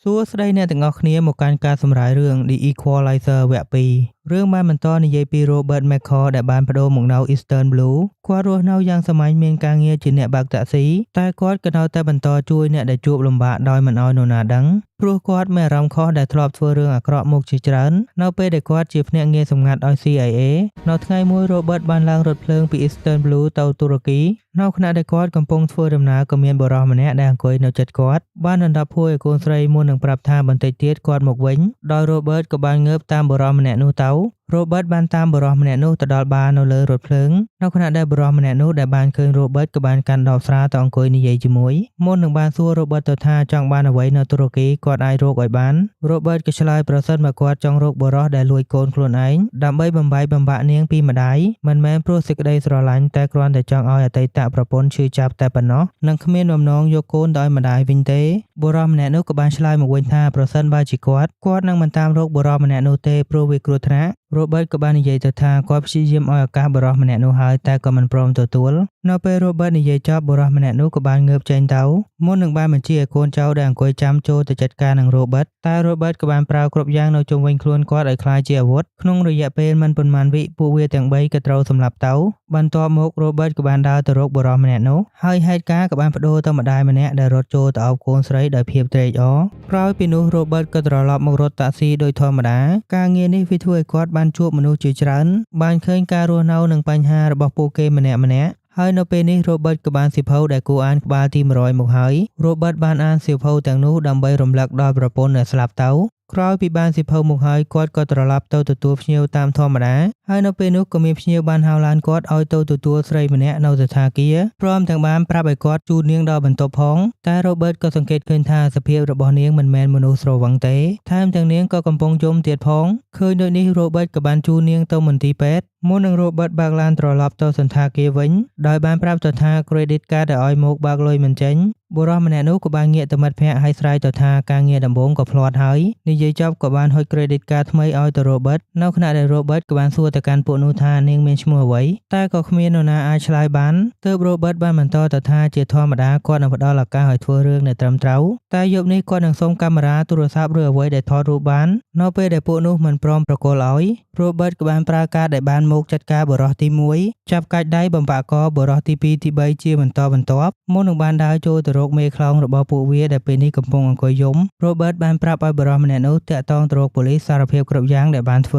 សួស្តីអ្នកទាំងអស់គ្នាមកកាន់ការសម្រាយរឿង The Equalizer វគ្គ2រឿងបានបន្តនិយាយពី Robert McCall ដែលបានប្ដូរមកនៅ Eastern Blue គាត់រស់នៅយ៉ាងសាមញ្ញមានការងារជាអ្នកបើកតាក់ស៊ីតែគាត់ក៏នៅតែបន្តជួយអ្នកដែលជួបលំបាកដោយមិនឲ្យនរណាដឹងព្រោះគាត់មានអារម្មណ៍ខុសដែលធ្លាប់ធ្វើរឿងអាក្រក់មកជាច្រើននៅពេលដែលគាត់ជាភ្នាក់ងារសម្ងាត់ឲ្យ CIA នៅថ្ងៃមួយ Robert បានឡើងរថភ្លើងពី Eastern Blue ទៅទូរគីនៅខណៈដែលគាត់កំពុងធ្វើដំណើរក៏មានបុរសម្នាក់ដែលអង្គុយនៅជិតគាត់បានដណ្ដប់ភួយឲ្យកូនស្រីមុននឹងប្រាប់ថាបន្តិចទៀតគាត់មកវិញដោយ Robert ក៏បានងើបតាមបុរសម្នាក់នោះទៅ Robert បានតាមបុរសម្នាក់នោះទៅដល់បារនៅលើរថភ្លើងនៅខណៈដែលបុរសម្នាក់នោះដែលបានឃើញ Robert ក៏បានកាន់ដបស្រាទៅអង្គុយនិយាយជាមួយមុននឹងបានសួរ Robert ទៅថាចង់បានអ្វីនៅទូរគីគាត់អាចរកឲ្យបាន Robert ក៏ឆ្លើយប្រសិនបើគាត់ចង់រកបុរសដែលលួចកូនខ្លួនឯងដើម្បីបំបែកបំបាក់នាងពីម្ដាយមិនមែនព្រោះសេចក្តីស្រឡាញ់តែគ្រាន់តែចង់ឲ្យអតីតប្រពន្ធឈឺចាប់តែប៉ុណ្ណោះនិងគ្មានបំណងយកកូនទៅឲ្យម្ដាយវិញទេបុរសម្នាក់នោះក៏បានឆ្លើយមកវិញថាប្រសិនបើជាគាត់គាត់នឹងមិនតាមរកបុរសម្នាក់នោះទេព្រោះវាគ្រោះថ្នាក់ Robert ក៏បាននិយាយទៅថាគាត់ព្យាយាមឲ្យឱកាសបុរសម្នាក់នោះហើយតែក៏មិនព្រមទទួលនៅពេល Robert និយាយចប់បុរសម្នាក់នោះក៏បានងើបចេញទៅមុននឹងបានបញ្ជាឲ្យកូនចៅដែលអង្គុយចាំចូលទៅចាត់ការនឹង Robert តែ Robert ក៏បានប្រើគ្រប់យ៉ាងនៅជុំវិញខ្លួនគាត់ឲ្យក្លាយជាអាវុធក្នុងរយៈពេលមិនប៉ុន្មានវិពួកវាទាំង3ក៏ត្រូវសម្លាប់ទៅបន្ទាប់មក Robert ក៏បានដើរទៅរកបុរសម្នាក់នោះហើយហេតុការណ៍ក៏បានប្ដូរទៅម្ដាយម្នាក់ដែលរត់ចូលទៅអោបកូនស្រីដោយភាពត្រេកអរក្រោយពីនោះ Robert ក៏ត្រឡប់មករត់តាក់ស៊ីដោយធម្មតាការងារនេះវាធ្វើឲ្យគាត់បានជួបមនុស្សជាច្រើនបានឃើញការរស់នៅនិងបញ្ហារបស់ពួកគេម្នាក់ៗហើយនៅពេលនេះ Robert ក៏បានសៀវភៅដែលគួរអានក្បាលទី100មកហើយ Robert បានអានសៀវភៅទាំងនោះដើម្បីរំលឹកដល់ប្រពន្ធដែលស្លាប់ទៅក្រោយពីបានសៀវភៅមកហើយគាត់ក៏ត្រឡប់ទៅទទួលភ្ញៀវតាមធម្មតាហើយនៅពេលនោះក៏មានភ្ញៀវបានហៅឡានគាត់ឲ្យទៅទទួលស្រីម្នាក់នៅសណ្ឋាគារព្រមទាំងបានប្រាប់ឲ្យគាត់ជូននាងដល់បន្ទប់ផងតែ Robert ក៏សង្កេតឃើញថាសភាពរបស់នាងមិនមែនមនុស្សស្រវឹងទេថែមទាំងនាងក៏កំពុងយំទៀតផងឃើញដូចនេះ Robert ក៏បានជូននាងទៅមន្ទីរពេទ្យមុននឹង Robert បើកឡានត្រឡប់ទៅសណ្ឋាគារវិញដោយបានប្រាប់ទៅថា credit card ដែលឲ្យមកបើកលុយមិនចេញបុរសម្នាក់នោះក៏បានងាកទៅមិត្តភ័ក្តិហើយស្រែកទៅថាការងារដំបូងក៏ភ្លាត់ហើយនិយាយចប់ក៏បានហុច credit card ថ្មីឲ្យទៅ Robert នៅខណៈដែល Robert ក៏បានសួរទៅកាន់ពួកនោះថានាងមានឈ្មោះអ្វីតែក៏គ្មាននរណាអាចឆ្លើយបានទើប Robert បានបន្តទៅថាជាធម្មតាគាត់នឹងផ្ដល់ឱកាសឲ្យធ្វើរឿងដែលត្រឹមត្រូវតែយប់នេះគាត់នឹងសុំកាមេរ៉ាទូរស័ព្ទឬអ្វីដែលថតរូបបាននៅពេលដែលពួកនោះមិនព្រមប្រគល់ឲ្យ Robert ក៏បានប្រើការដែលបានមកចាត់ការបុរសទី1ចាប់កាច់ដៃបំបាក់កបុរសទី2ទី3ជាបន្តបន្ទាប់មុននឹងបានដើរចូលទៅរកមេខ្លោងរបស់ពួកវាដែលពេលនេះកំពុងអង្គុយយំ Robert បានប្រាប់ឲ្យបុរសម្នាក់នោះទាក់ទងទៅរកប៉ូលីសសារភាពគ្រប់យ៉ាងដែលបានធ្វើ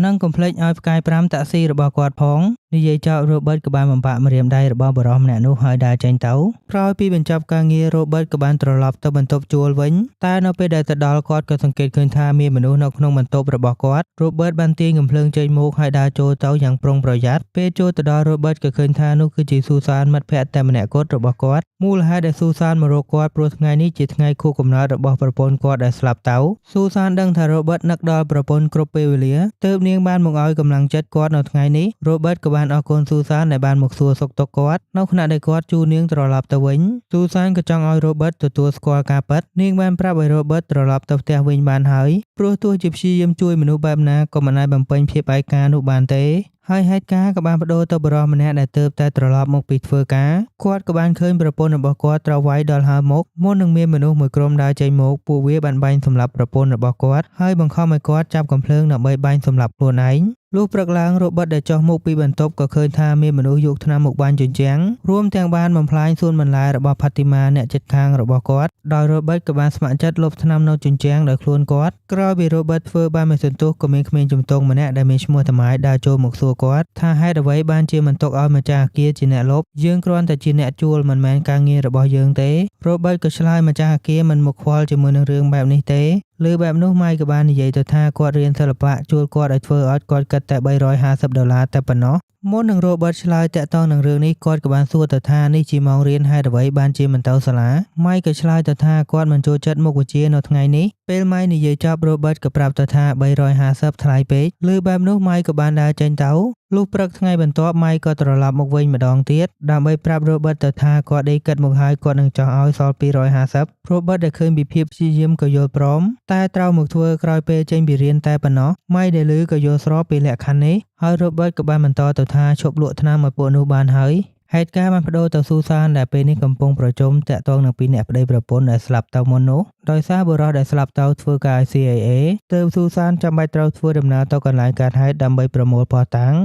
និងកុំភ្លេចឲ្យផ្កាយ5តាក់ស៊ីរបស់គាត់ផងនិយាយចប់ Robert ក៏បានបំបាក់ម្រាមដៃរបស់បុរសម្នាក់នោះហើយដើរចេញទៅក្រោយពីបញ្ចប់ការងារ Robert ក៏បានត្រឡប់ទៅបន្ទប់ជួលវិញតែនៅពេលដែលទៅដល់គាត់ក៏សង្កេតឃើញថាមានមនុស្សនៅក្នុងបន្ទប់របស់គាត់ Robert បានទាញកាំភ្លើងចេញមកហើយដើរចូលទៅយ៉ាងប្រុងប្រយ័ត្នពេលចូលទៅដល់ Robert ក៏ឃើញថានោះគឺជាស៊ូសានមិត្តភក្តិតែម្នាក់គត់របស់គាត់មូលហេតុដែលស៊ូសានមករកគាត់ព្រោះថ្ងៃនេះជាថ្ងៃខួបកំណើតរបស់ប្រពន្ធគាត់ដែលស្លាប់ទៅស៊ូសានដឹងថា Robert នឹកដល់ប្រពន្ធគ្រប់ពេលវេលាទើបនាងបានមកឲ្យកម្លាំងចិត្តគាត់នៅថ្ងៃនេះ Robert ក៏បានអរគុណស៊ូសានដែលបានមកសួរសុខទុក្ខគាត់នៅខណៈដែលគាត់ជួនាងត្រឡប់ទៅវិញស៊ូសានក៏ចង់ឲ្យ Robert ទទួលស្គាល់ការពិតនាងបានប្រាប់ឲ្យ Robert ត្រឡប់ទៅផ្ទះវិញបានហើយព្រោះទោះជាព្យាយាមជួយមនុស្សបែបណាក៏មិនអាចបំពេញភាពឯកានោះបានទេហើយហេតុការណ៍ក៏បានប្ដូរទៅបុរសម្នាក់ដែលទើបតែត្រឡប់មកពីធ្វើការគាត់ក៏បានឃើញប្រពន្ធរបស់គាត់ត្រូវវាយដល់ហើមុខមុននឹងមានមនុស្សមួយក្រុមដើរចេញមកពួកវាបានបាញ់សម្លាប់ប្រពន្ធរបស់គាត់ហើយបង្ខំឲ្យគាត់ចាប់កាំភ្លើងដើម្បីបាញ់សម្លាប់ខ្លួនឯងលុះព្រឹកឡើង Robert ដែលចុះមកពីបន្ទប់ក៏ឃើញថាមានមនុស្សយកថ្នាំមកបាញ់ជញ្ជាំងរួមទាំងបានបំផ្លាញសួនបន្លែរបស់ផាទីម៉ាអ្នកជិតខាងរបស់គាត់ដោយ Robert ក៏បានស្ម័គ្រចិត្តលុបថ្នាំនៅជញ្ជាំងដោយខ្លួនគាត់ក្រោយពី Robert ធ្វើបានមួយសន្ទុះក៏មានក្មេងជំទង់ម្នាក់ដែលមានឈ្មោះតាម៉ាយដើរចូលមកសួរគាត់ថាហេតុអ្វីបានជាមិនទុកឲ្យម្ចាស់អគារជាអ្នកលុបយើងគ្រាន់តែជាអ្នកជួលមិនមែនការងាររបស់យើងទេ Robert ក៏ឆ្លើយម្ចាស់អគារមិនមកខ្វល់ជាមួយនឹងរឿងបែបនេះទេឬបែបនោះម៉ៃក៏បាននិយាយទៅថាគាត់រៀនសិល្បៈជួលគាត់ឲ្យធ្វើអត់គាត់គិតតែ350ដុល្លារតែប៉ុណ្ណោះមុននឹង Robert ឆ្លើយទាក់ទងនឹងរឿងនេះគាត់ក៏បានសួរទៅថានេះជាម៉ោងរៀនហេតុអ្វីបានជាមិនទៅសាលាម៉ៃក៏ឆ្លើយទៅថាគាត់មិនចូលចិត្តមុខវិជ្ជានៅថ្ងៃនេះពេលម៉ៃនិយាយចប់ Robert ក៏ប្រាប់ទៅថា350ថ្លៃពេកឬបែបនោះម៉ៃក៏បានដើរចេញទៅលុះព្រឹកថ្ងៃបន្ទាប់ម៉ៃក៏ត្រឡប់មកវិញម្ដងទៀតដើម្បីប្រាប់ Robert ទៅថាគាត់ដេកគិតមកហើយគាត់នឹងចង់ឲ្យសល់250 Robert ដែលឃើញពីភាពព្យាយាមក៏យល់ព្រមតែត្រូវមកធ្វើក្រោយពេលចេញពីរៀនតែប៉ុណ្ណោះម៉ៃដែលឮក៏យល់ស្របពីលក្ខខណ្ឌនេះហើយ Robert ក៏បានបន្តទៅថាឈប់លក់ថ្នាំឲ្យពួកនោះបានហើយ ហេតុការណ៍បានប្ដូរទៅស៊ូសានដែលពេលនេះកំពុងប្រជុំតាក់ទងនឹងពីរនាក់ប្តីប្រពន្ធដែលស្លាប់ទៅមុននោះដោយសារបុរសដែលស្លាប់ទៅធ្វើការឲ្យ CIA ទើបស៊ូសានចាំបាច់ត្រូវធ្វើដំណើរទៅកន្លែងកើតហេតុដើម្បីប្រមូលភស្តុតាង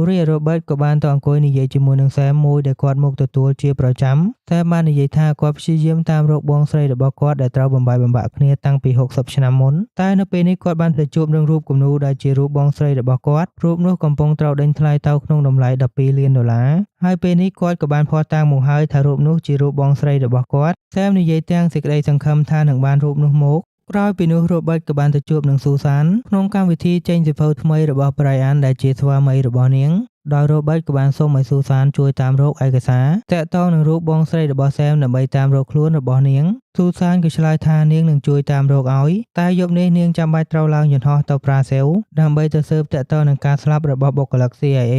រីឯ Robert ក៏បានទៅអង្គុយនិយាយជាមួយនឹងសែមមួយដែលគាត់មកទទួលជាប្រចាំសែមបាននិយាយថាគាត់ព្យាយាមតាមរកបងស្រីរបស់គាត់ដែលត្រូវបំបែកបំបាក់គ្នាតាំងពី60ឆ្នាំមុនតែនៅពេលនេះគាត់បានទៅជួបនឹងរូបគំនូរដែលជារូបបងស្រីរបស់គាត់រូបនោះកំពុងត្រូវដេញថ្លៃទៅក្នុងតម្លៃ12លានដុល្លារហើយពេលនេះគាត់ក៏បានភស្តុតាងមកហើយថារូបនោះជារូបបងស្រីរបស់គាត់សែមនិយាយទាំងសេចក្តីសង្ឃឹមថានឹងបានរូបនោះមកក្រោយពីនោះ Robert ក៏បានទៅជួបនឹងស៊ូសានក្នុងកម្មវិធីចេញសៀវភៅថ្មីរបស់ Brian ដែលជាស្វាមីរបស់នាងដោយ Robert ក៏បានសុំឲ្យស៊ូសានជួយតាមរកឯកសារតាក់ទងនឹងរូបបងស្រីរបស់សែមដើម្បីតាមរកខ្លួនរបស់នាងស៊ូសានក៏ឆ្លើយថានាងនឹងជួយតាមរកឲ្យតែយប់នេះនាងចាំបាច់ត្រូវឡើងយន្តហោះទៅប្រាស៊ីលដើម្បីទៅស៊ើបតាក់ទងនឹងការស្លាប់របស់បុគ្គលិក CIA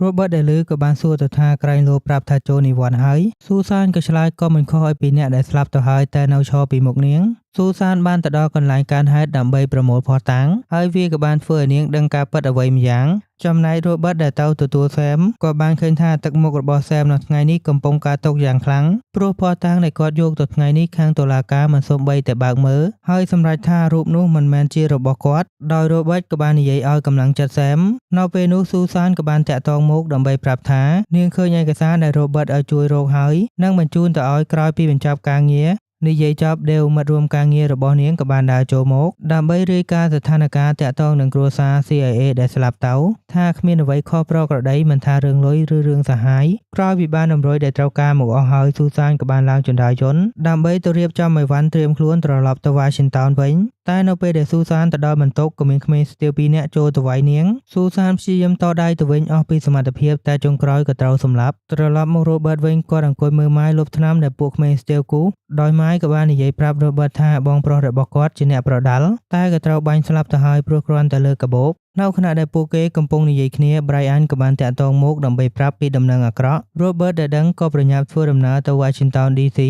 Robert ដែលឮក៏បានសួរទៅថាក្រែងលោប្រាប់ថាចូលនិវត្តន៍ហើយស៊ូសានក៏ឆ្លើយក៏មិនខុសឲ្យពីអ្នកដែលស្លាប់ទៅហើយតែនៅឈរពីមុខនាងស៊ូសានបានទៅដល់កន្លែងកើតហេតុដើម្បីប្រមូលភស្តុតាងហើយវាក៏បានធ្វើឲ្យនាងដឹងការពិតអ្វីម្យ៉ាងចំណែក Robert ដែលទៅទទួលសែមក៏បានឃើញថាទឹកមុខរបស់សែមនៅថ្ងៃនេះកំពុងកើតទុក្ខយ៉ាងខ្លាំងព្រោះភស្តុតាងដែលគាត់យកទៅថ្ងៃនេះខាងតុលាការមិនសូម្បីតែបើកមើលហើយសម្រេចថារូបនោះមិនមែនជារបស់គាត់ដោយ Robert ក៏បាននិយាយឲ្យកម្លាំងចិត្តសែមនៅពេលនោះស៊ូសានក៏បានតាក់ទងមកដើម្បីប្រាប់ថានាងឃើញឯកសារដែល Robert ឲ្យជួយរកហើយនិងបញ្ជូនទៅឲ្យក្រោយពីបញ្ចប់ការងារនិយាយចប់ដេវមិត្តរួមការងាររបស់នាងក៏បានដើរចូលមកដើម្បីរាយការណ៍ស្ថានភាពតាក់ទងនឹងគ្រួសារ CIA ដែលស្លាប់ទៅថាគ្មានអ្វីខុសប្រក្រតីមិនថារឿងលុយឬរឿងសាហាយក្រោយពីបានតម្រុយដែលត្រូវការមកអស់ហើយស៊ូសានក៏បានឡើងជណ្ដើរយន្តដើម្បីទៅរៀបចំអីវ៉ាន់ត្រៀមខ្លួនត្រឡប់ទៅ Washington វិញតែនៅពេលដែលស៊ូសានទៅដល់បន្ទប់ក៏មានក្មេងស្ទាវពីរនាក់ចូលទៅវាយនាងស៊ូសានព្យាយាមតដៃទៅវិញអស់ពីសមត្ថភាពតែចុងក្រោយក៏ត្រូវសម្លាប់ត្រឡប់មក Robert វិញគាត់អង្គុយមើលម៉ាយលុបថ្នាំដែលពួកក្មេងស្ទាវគូសដោយម៉ាយក៏បាននិយាយប្រាប់ Robert ថាបងប្រុសរបស់គាត់ជាអ្នកប្រដាល់តែក៏ត្រូវបាញ់ស្លាប់ទៅហើយព្រោះគ្រាន់តែលើកកាបូបនៅខណៈដែលពួកគេកំពុងនិយាយគ្នា Brian ក៏បានតាក់ទងមកដើម្បីប្រាប់ពីដំណឹងអាក្រក់ Robert ដែលដឹងក៏ប្រញាប់ធ្វើដំណើរទៅ Washington DC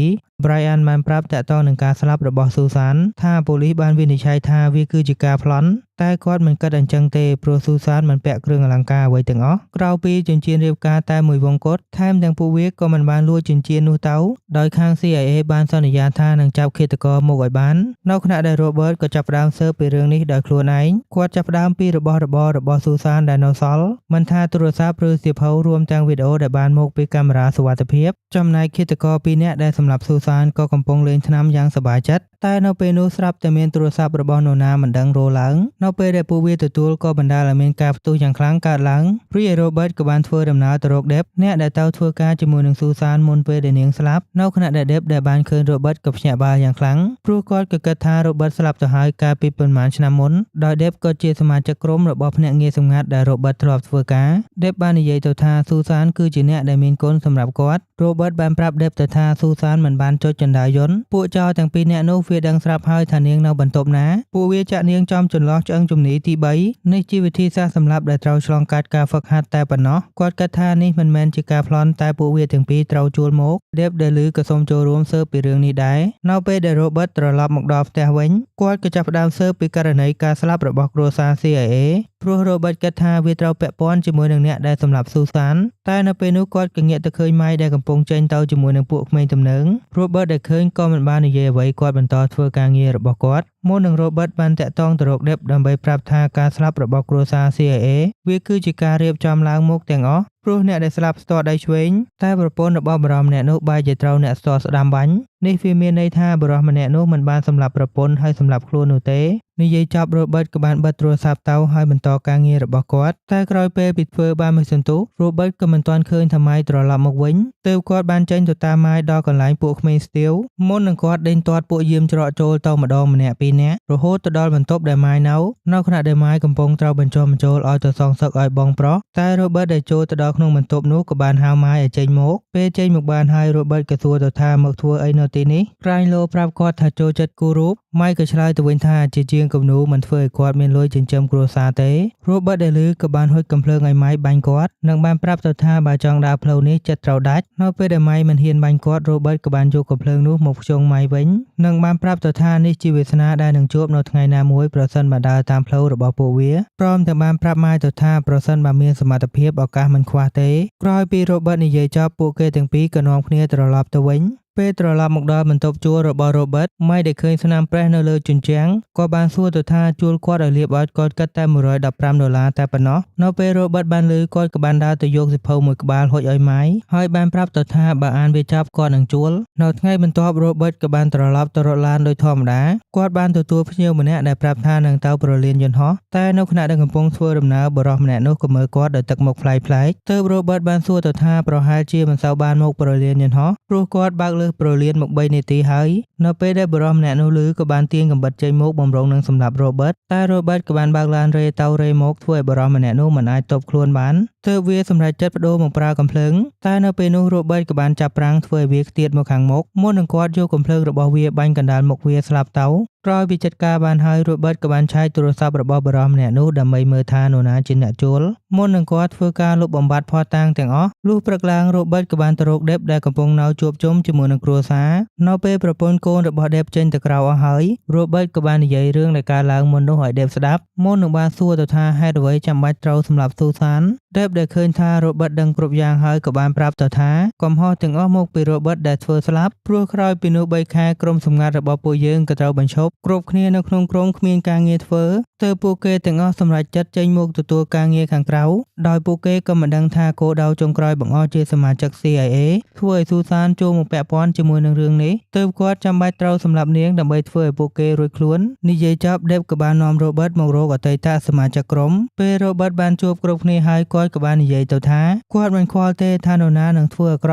Brian បានប្រាប់តាក់ទងនឹងការស្លាប់របស់ស៊ូសានថាប៉ូលីសបានវិនិច្ឆ័យថាវាគឺជាការប្លន់តែគាត់មិនគិតអញ្ចឹងទេព្រោះស៊ូសានមិនពាក់គ្រឿងអលង្ការអ្វីទាំងអស់ក្រៅពីចិញ្ចៀនរៀបការតែមួយវងគត់ថែមទាំងពួកវាក៏មិនបានលួចចិញ្ចៀននោះទៅដោយខាង CIA បានសន្យាថានឹងចាប់ឃាតករមកឲ្យបាននៅខណៈដែល Robert ក៏ចាប់ផ្ដើមស៊ើបពីរឿងនេះដោយខ្លួនឯងគាត់ចាប់ផ្ដើមពីរបស់របររបស់ស៊ូសានដែលនៅសល់មិនថាទូរស័ព្ទឬសៀវភៅរួមទាំងវីដេអូដែលបានមកពីកាមេរ៉ាសុវត្ថិភាពចំណែកឃាតករពីរនាក់ដែលសម្លាប់ស៊ូសានក៏កំពុងលេងថ្នាំយ៉ាងសប្បាយចិត្តតែនៅពេលនោះស្រាប់តែមានទូរស័ព្ទរបស់នរណាមិនដឹងរោឡើងនៅពេលដែលពួកវាទទួលក៏បណ្ដាលឲ្យមានការផ្ទុះយ៉ាងខ្លាំងកើតឡើងរីឯ Robert ក៏បានធ្វើដំណើរទៅរក Deb អ្នកដែលទៅធ្វើការជាមួយនឹងស៊ូសានមុនពេលដែលនាងស្លាប់នៅខណៈដែល Deb ដែលបានឃើញ Robert ក៏ភ្ញាក់ផ្អើលយ៉ាងខ្លាំងព្រោះគាត់ក៏គិតថា Robert ស្លាប់ទៅហើយកាលពីប៉ុន្មានឆ្នាំមុនដោយ Deb ក៏ជាសមាជិកក្រុមរបស់ភ្នាក់ងារសម្ងាត់ដែល Robert ធ្លាប់ធ្វើការ Deb បាននិយាយទៅថាស៊ូសានគឺជាអ្នកដែលមានគុណសម្រាប់គាត់ Robert បានប្រាប់ Deb ទៅថាស៊ូសានមិនបានចុចជណ្ដើរយន្តពួកចោរទាំងពីរនាក់នោះវាដឹងស្រាប់ហើយថានាងនៅបន្ទប់ណាពួកវាចាក់នាងចំចន្លោះឆ្អឹងជំនីទី3នេះជាវិធីសាស្ត្រសម្រាប់ដែលត្រូវឆ្លងកាត់ការហ្វឹកហាត់តែប៉ុណ្ណោះគាត់គិតថានេះមិនមែនជាការប្លន់តែពួកវាទាំងពីរត្រូវជួលមក Deb ដែលឮក៏សូមចូលរួមស៊ើបពីរឿងនេះដែរនៅពេលដែល Robert ត្រឡប់មកដល់ផ្ទះវិញគាត់ក៏ចាប់ផ្ដើមស៊ើបពីករណីការស្លាប់របស់គ្រួសារ CIA ព្រោះ Robert គិតថាវាត្រូវពាក់ព័ន្ធជាមួយនឹងអ្នកដែលសម្លាប់ស៊ូសានតែនៅពេលនោះគាត់ក៏ងាកទៅឃើញម៉ៃដែលកំពុងចេញទៅជាមួយនឹងពួកក្មេងទំនើង Robert ដែលឃើញក៏មិនបាននិយាយអ្វីគាត់បន្តធ្វើការងាររបស់គាត់មុននឹង Robert បានតាក់ទងទៅរក Deb ដើម្បីប្រាប់ថាការស្លាប់របស់គ្រួសារ CIA វាគឺជាការរៀបចំឡើងមកទាំងអស់ព្រោះអ្នកដែលស្លាប់ស្ទាល់ដៃឆ្វេងតែប្រពន្ធរបស់បុរសម្នាក់នោះបែរជាត្រូវអ្នកស្ទាល់ស្ដាំបាញ់នេះវាមានន័យថាបុរសម្នាក់នោះមិនបានសម្លាប់ប្រពន្ធហើយសម្លាប់ខ្លួននោះទេនិយាយចប់ Robert ក៏បានបិទទូរស័ព្ទទៅហើយបន្តការងាររបស់គាត់តែក្រោយពេលពីធ្វើបានមួយសន្ទុះ Robert ក៏មិនទាន់ឃើញថាម៉ាយត្រឡប់មកវិញទើបគាត់បានចេញទៅតាមម៉ាយដល់កន្លែងពួកក្មេងស្ទាវមុននឹងគាត់ដេញទាត់ពួកយាមច្រកចូលទៅម្ដងម្នាក់ពីរនាក់រហូតទៅដល់បន្ទប់ដែលម៉ាយនៅខណៈដែលម៉ាយកំពុងត្រូវបញ្ចុះបញ្ចូលឲ្យទៅសងសឹកឲ្យបងប្រុសតែ Robert ដែលចូលទៅដល់ក្នុងបន្ទប់នោះក៏បានហៅម៉ាយឲ្យចេញមកពេលចេញមកបានហើយ Robert ក៏សួរទៅថាមកធ្វើអីនៅ ទីនេះក្រែងលោប្រាប់គាត់ថាចូលចិត្តគូររូបម៉ៃក៏ឆ្លើយទៅវិញថាជាជាងគំនូមិនធ្វើឲ្យគាត់មានលុយចិញ្ចឹមគ្រួសារទេ Robert ដែលឮក៏បានហុចកំភ្លើងឲ្យម៉ៃបាញ់គាត់និងបានប្រាប់ទៅថាបើចង់ដើរផ្លូវនេះចិត្តត្រូវដាច់នៅពេលដែលម៉ៃមិនហ៊ានបាញ់គាត់ Robert ក៏បានយកកំភ្លើងនោះមកភ្ជង់ម៉ៃវិញនិងបានប្រាប់ទៅថានេះជាវាសនាដែលនឹងជួបនៅថ្ងៃណាមួយប្រសិនបើដើរតាមផ្លូវរបស់ពួកវាព្រមទាំងបានប្រាប់ម៉ៃទៅថាប្រសិនបើមានសមត្ថភាពឱកាសមិនខ្វះទេក្រោយពី Robert និយាយចប់ពួកគេទាំងពីរក៏នាំគ្នាត្រឡប់ទៅវិញពេលត្រឡប់មកដល់បន្ទប់ជួលរបស់ Robert ម៉ៃដែលឃើញស្នាមប្រេះនៅលើជញ្ជាំងក៏បានសួរទៅថាជួលគាត់ឲ្យលាបឲ្យគាត់គិតតែ115ដុល្លារតែប៉ុណ្ណោះនៅពេល Robert បានឮគាត់ក៏បានដើរទៅយកសៀវភៅមួយក្បាលហុចឲ្យម៉ៃហើយបានប្រាប់ទៅថាបើអានវាចប់គាត់នឹងជួលនៅថ្ងៃបន្ទាប់ Robert ក៏បានត្រឡប់ទៅរត់ឡានដោយធម្មតាគាត់បានទទួលភ្ញៀវម្នាក់ដែលប្រាប់ថានឹងទៅប្រលានយន្តហោះតែនៅខណៈដែលកំពុងធ្វើដំណើរបុរសម្នាក់នោះក៏មើលគាត់ដោយទឹកមុខប្លែកៗទើប Robert បានសួរទៅថាប្រហែលជាមិនសូវបានមកប្រលានយន្តហោះព្រោះគាត់បើកលើសប្រលានមក3នាទីហើយនៅពេលដែលបុរសម្នាក់នោះឮក៏បានទាញកាំបិតចេញមកបំរុងនឹងសម្លាប់ Robert តែ Robert ក៏បានបើកឡានរេទៅរេមកធ្វើឲ្យបុរសម្នាក់នោះមិនអាចទប់ខ្លួនបានទើបវាសម្រេចចិត្តប្ដូរមកប្រើកាំភ្លើងតែនៅពេលនោះ Robert ក៏បានចាប់ប្រាំងធ្វើឲ្យវាខ្ទាតមកខាងមុខមុននឹងគាត់យកកាំភ្លើងរបស់វាបាញ់កណ្ដាលមុខវាស្លាប់ទៅក្រោយពីចាត់ការបានហើយ Robert ក៏បានឆែកទូរស័ព្ទរបស់បុរសម្នាក់នោះដើម្បីមើលថានរណាជាអ្នកជួលមុននឹងគាត់ធ្វើការលុបបំបាត់ភស្តុតាងទាំងអស់លុះព្រឹកឡើង Robert ក៏បានទៅរក Deb ដែលកំពុងនៅជួបជុំជាមួយនឹងគ្រួសារនៅពេលប្រពន្ធកូនរបស់ Deb ចេញទៅក្រៅអស់ហើយ Robert ក៏បាននិយាយរឿងដែលកើតឡើងមុននោះឲ្យ Deb ស្ដាប់មុននឹងបានសួរទៅថាហេតុអ្វីចាំបាច់ត្រូវសម្លាប់ Susan Deb ដែលឃើញថា Robert ដឹងគ្រប់យ៉ាងហើយក៏បានប្រាប់ទៅថាកំហុសទាំងអស់មកពី Robert ដែលធ្វើស្លាប់ព្រោះក្រោយពីនោះ3ខែក្រុមសម្ងាត់របស់ពួកយើងក៏ត្រូវបញ្ឈប់គ្រប់គ្នានៅក្នុងក្រុមគ្មានការងារធ្វើទើបពួកគេទាំងអស់សម្រេចចិត្តចេញមកទទួលការងារខាងក្រៅដោយពួកគេក៏មិនដឹងថាគោលដៅចុងក្រោយបង្អស់ជាសមាជិក CIA ធ្វើឲ្យ Susan ចូលមកពាក់ព័ន្ធជាមួយនឹងរឿងនេះទើបគាត់ចាំបាច់ត្រូវសម្លាប់នាងដើម្បីធ្វើឲ្យពួកគេរួចខ្លួននិយាយចប់ Deb ក៏បាននាំ Robert មករកអតីតសមាជិកក្រុមពេល Robert បានជួបគ្រប់គ្នាហើយគាត់ក៏បាននិយាយទៅថាគាត់មិនខ្វល់ទេថានរណានឹងធ្វើអាក្រ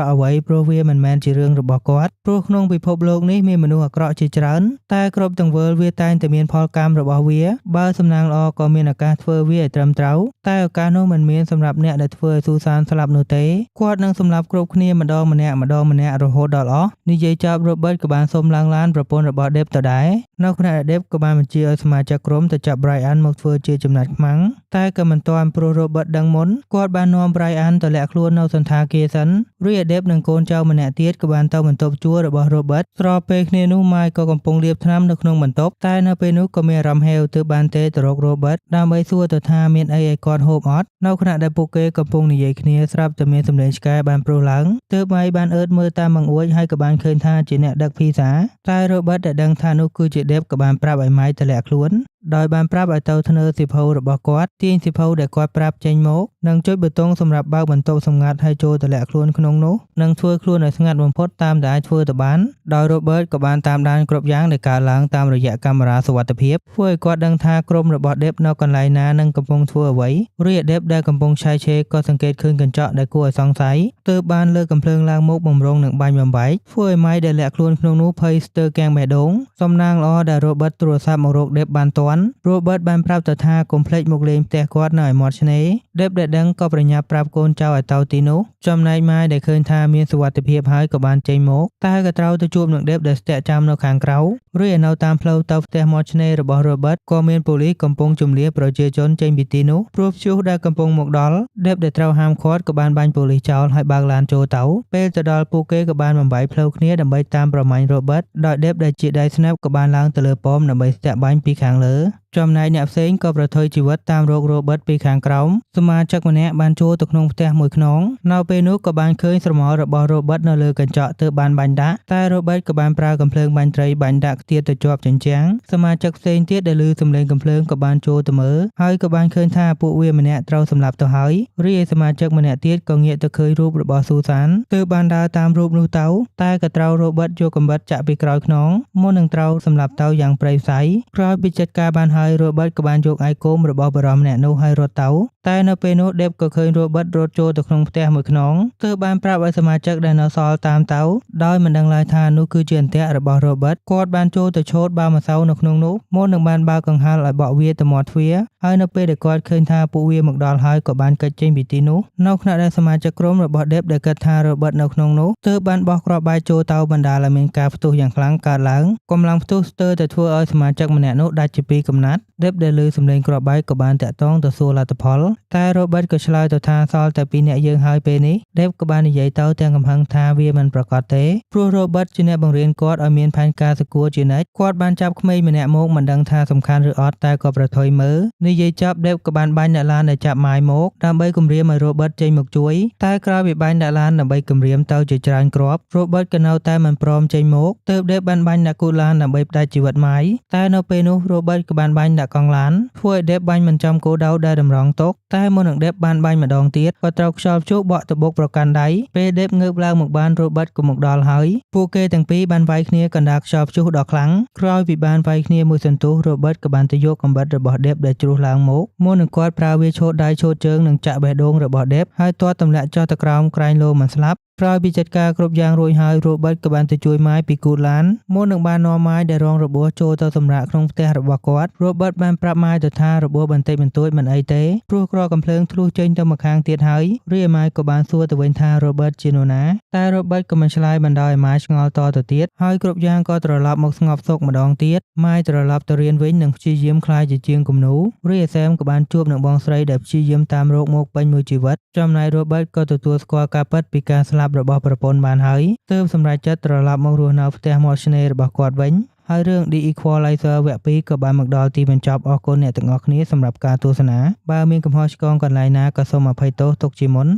ក់អ្វីព្រោះវាមិនមែនជារឿងរបស់គាត់ព្រោះក្នុងពិភពលោកនេះមានមនុស្សអាក្រក់ជាច្រើនតែគ្រប់ទង្វើវាតែងតែមានផលកម្មរបស់វាបើសំណាងល្អក៏មានឱកាសធ្វើវាឲ្យត្រឹមត្រូវតែឱកាសនោះមិនមានសម្រាប់អ្នកដែលធ្វើឲ្យស៊ូសានស្លាប់នោះទេគាត់នឹងសម្លាប់គ្រប់គ្នាម្ដងម្នាក់ម្ដងម្នាក់រហូតដល់អស់និយាយចប់ Robert ក៏បានសុំឡើងឡានប្រពន្ធរបស់ Deb ទៅដែរនៅខណៈដែល Deb ក៏បានបញ្ជាឲ្យសមាជិកក្រុមទៅចាប់ Brian មកធ្វើជាចំណាត់ខ្មាំងតែក៏មិនទាន់ព្រោះ Robert ដឹងមុនគាត់បាននាំ Brian ទៅលាក់ខ្លួននៅសណ្ឋាគារសិនរីឯ Deb និងកូនចៅម្នាក់ទៀតក៏បានទៅបន្ទប់ជួលរបស់ Robert ស្របពេលគ្នានោះ Mike ក៏កំពុងលាបថ្នាំនៅក្នុងបន្ទប់តែនៅពេលនោះក៏មានអារម្មណ៍ហេវទើបបានទេទៅរក Robert ដើម្បីសួរទៅថាមានអីឲ្យគាត់ហូបអត់នៅខណៈដែលពួកគេកំពុងនិយាយគ្នាស្រាប់តែមានសំឡេងឆ្កែបានព្រុសឡើងទើប Mike បានអើតមើលតាមបង្អួចហើយក៏បានឃើញថាជាអ្នកដឹកភីសាតែ Robert ដែលដឹងថានោះគឺជា Deb ក៏បានប្រាប់ឲ្យ Mike ទៅលាក់ខ្លួនដោយបានប្រាប់ឲ្យទៅធ្នើសៀវភៅរបស់គាត់ទាញសៀវភៅដែលគាត់ប្រាប់ចេញមកនិងចុចប៊ូតុងសម្រាប់បើកបន្ទប់សម្ងាត់ហើយចូលទៅលាក់ខ្លួនក្នុងនោះនិងធ្វើខ្លួនឲ្យស្ងាត់បំផុតតាមដែលអាចធ្វើទៅបានដោយ Robert ក៏បានតាមដានគ្រប់យ៉ាងដែលកើតឡើងតាមរយៈកាមេរ៉ាសុវត្ថិភាពធ្វើឲ្យគាត់ដឹងថាក្រុមរបស់ Deb នៅកន្លែងណានិងកំពុងធ្វើអ្វីរីឯ Deb ដែលកំពុងឆែកឆេរក៏សង្កេតឃើញកញ្ចក់ដែលគួរឲ្យសង្ស័យទើបបានលើកកំភ្លើងឡើងមកបំរុងនឹងបាញ់បំបែកធ្វើឲ្យ Mike ដែលលាក់ខ្លួនក្នុងនោះភ័យស្ទើរគាំងបេះដូងសំណាងល្អដែល Robert ទូរស័ព្ទមករក Deb បានទាន់ Robert បានប្រាប់ទៅថាកុំភ្លេចមកលេងផ្ទះគាត់នៅឯមាត់ឆ្នេរ Deb ដែលដឹងក៏ប្រញាប់ប្រាប់កូនចៅឲ្យទៅទីនោះចំណែកម៉ាយដែលឃើញថាមានសុវត្ថិភាពហើយក៏បានចេញមកតែក៏ត្រូវទៅជួបនឹង Deb ដែលស្ទាក់ចាំនៅខាងក្រៅរីឯនៅតាមផ្លូវទៅផ្ទះមាត់ឆ្នេររបស់ Robert ក៏មានប៉ូលីសកំពុងជម្លៀសប្រជាជនចេញពីទីនោះព្រោះព្យុះដែលកំពុងមកដល់ Deb ដែលត្រូវហាមឃាត់ក៏បានបាញ់ប៉ូលីសចោលហើយបើកឡានចូលទៅពេលទៅដល់ពួកគេក៏បានបំបែកផ្លូវគ្នាដើម្បីតាមប្រមាញ់ Robert ដោយ Deb ដែលជាដៃស្នាប់ក៏បានឡើងទៅលើប៉មដើម្បីស្ទាក់បាញ់ពីខាងលើចំណែកអ្នកផ្សេងក៏ប្រថុយជីវិតតាមរក Robert ពីខាងក្រោមសមាជិកម្នាក់បានចូលទៅក្នុងផ្ទះមួយខ្នងនៅពេលនោះក៏បានឃើញស្រមោលរបស់ Robert នៅលើកញ្ចក់ទើបបានបាញ់ដាក់តែ Robert ក៏បានប្រើកាំភ្លើងបាញ់ត្រីបាញ់ដាក់ខ្ទាតទៅជាប់ជញ្ជាំងសមាជិកផ្សេងទៀតដែលឮសំឡេងកាំភ្លើងក៏បានចូលទៅមើលហើយក៏បានឃើញថាពួកវាម្នាក់ត្រូវសម្លាប់ទៅហើយរីឯសមាជិកម្នាក់ទៀតក៏ងាកទៅឃើញរូបរបស់ Susan ទើបបានដើរតាមរូបនោះទៅតែក៏ត្រូវ Robert យកកាំបិតចាក់ពីក្រោយខ្នងមុននឹងត្រូវសម្លាប់ទៅយ៉ាងព្រៃផ្សៃក្រោយពីចាត់ការបានហើយ Robert ក៏បានយកឯកគោមរបស់បុរសម្នាក់នោះហើយរត់ទៅ តែនៅពេលនោះ Dave ក៏ឃើញ Robert រត់ចូលទៅក្នុងផ្ទះមួយខ្នងទើបបានប្រាប់ឲ្យសមាជិកដែលនៅសល់តាមទៅដោយមិនដឹងឡើយថានោះគឺជាអន្ទាក់របស់ Robert គាត់បានចូលទៅឆូតបាវម្សៅនៅក្នុងនោះមុននឹងបានបើកកង្ហារឲ្យបក់វាទៅមាត់ទ្វារហើយនៅពេលដែលគាត់ឃើញថាពួកវាមកដល់ហើយក៏បានគេចចេញពីទីនោះនៅខណៈដែលសមាជិកក្រុមរបស់ Dave ដែលគិតថា Robert នៅក្នុងនោះទើបបានបោះគ្រាប់បែកចូលទៅបណ្ដាលឲ្យមានការផ្ទុះយ៉ាងខ្លាំងកើតឡើងកម្លាំងផ្ទុះស្ទើរតែធ្វើឲ្យសមាជិកម្នាក់នោះដាច់ជាពីរកំណាត់ Dave ដែលឮសំឡេងគ្រាប់បែកក៏បានតាក់ទងទៅសួរលទ្ធផលតែ Robert ក៏ឆ្លើយទៅថាសល់តែពីរនាក់យើងហើយពេលនេះ Dave ក៏បាននិយាយទៅទាំងកំហឹងថាវាមិនប្រាកដទេព្រោះ Robert ជាអ្នកបង្រៀនគាត់ឲ្យមានផែនការសកួរជានិច្ចគាត់បានចាប់ក្មេងម្នាក់មកមិនដឹងថាសំខាន់ឬអត់តែក៏ប្រថុយមើលនិយាយចប់ Dave ក៏បានបាញ់អ្នកឡានដែលចាប់ម៉ាយមកដើម្បីគំរាមឲ្យ Robert ចេញមកជួយតែក្រោយពីបាញ់ដាក់ឡានដើម្បីគំរាមទៅជាច្រើនគ្រាប់ Robert ក៏នៅតែមិនព្រមចេញមកទើប Dave បានបាញ់ដាក់គូឡានដើម្បីផ្ដាច់ជីវិតម៉ាយតែនៅពេលនោះ Robert ក៏បានបាញ់ដាក់កង់ឡានធ្វើឲ្យ Dave បាញ់មិនចំគោលដៅដែលតម្រង់ទុកតែមុននឹង Dave បានបាញ់ម្ដងទៀតក៏ត្រូវខ្យល់ព្យុះបក់ទៅបុកប្រកាន់ដៃពេល Dave ងើបឡើងមកបាន Robert ក៏មកដល់ហើយពួកគេទាំងពីរបានវាយគ្នាកណ្ដាលខ្យល់ព្យុះដ៏ខ្លាំងក្រោយពីបានវាយគ្នាមួយសន្ទុះ Robert ក៏បានទៅយកកាំបិតរបស់ Dave ដែលជ្រុះឡើងមកមុននឹងគាត់ប្រើវាឆូតដៃឆូតជើងនិងចាក់បេះដូងរបស់ Dave ហើយទាត់ទម្លាក់ចុះទៅក្រោមក្រែងលោមិនស្លាប់ក្រោយពីចាត់ការគ្រប់យ៉ាងរួចហើយ Robert ក៏បានទៅជួយម៉ាយពីគូឡានមុននឹងបាននាំម៉ាយដែលរងរបួសចូលទៅសម្រាកក្នុងផ្ទះរបស់គាត់ Robert បានប្រាប់ម៉ាយទៅថារបួសបន្តិចបន្តួចមិនអីទេព្រោះគ្រាប់កាំភ្លើងធ្លុះចេញទៅម្ខាងទៀតហើយរីឯម៉ាយក៏បានសួរទៅវិញថា Robert ជានរណាតែ Robert ក៏មិនឆ្លើយបណ្ដោយឲ្យម៉ាយឆ្ងល់តទៅទៀតហើយគ្រប់យ៉ាងក៏ត្រឡប់មកស្ងប់សុខម្ដងទៀតម៉ាយត្រឡប់ទៅរៀនវិញនិងព្យាយាមក្លាយជាជាងគំនូររីឯ Sam ក៏បានជួបនឹងបងស្រីដែលព្យាយាមតាមរកមកពេញមួយជីវិតចំណែក Robert ក៏ទទួលស្គាល់ការពិតពីការស្លាប់របស់ប្រពន្ធបានហើយទើបសម្រេចចិត្តត្រឡប់មករស់នៅផ្ទះមាត់ឆ្នេររបស់គាត់វិញហើយរឿង The Equalizer វគ្គ2ក៏បានមកដល់ទីបញ្ចប់អរគុណអ្នកទាំងអស់គ្នាសម្រាប់ការទស្សនាបើមានកំហុសឆ្គងកន្លែងណាក៏សូមអភ័យទោសទុកជាមុន។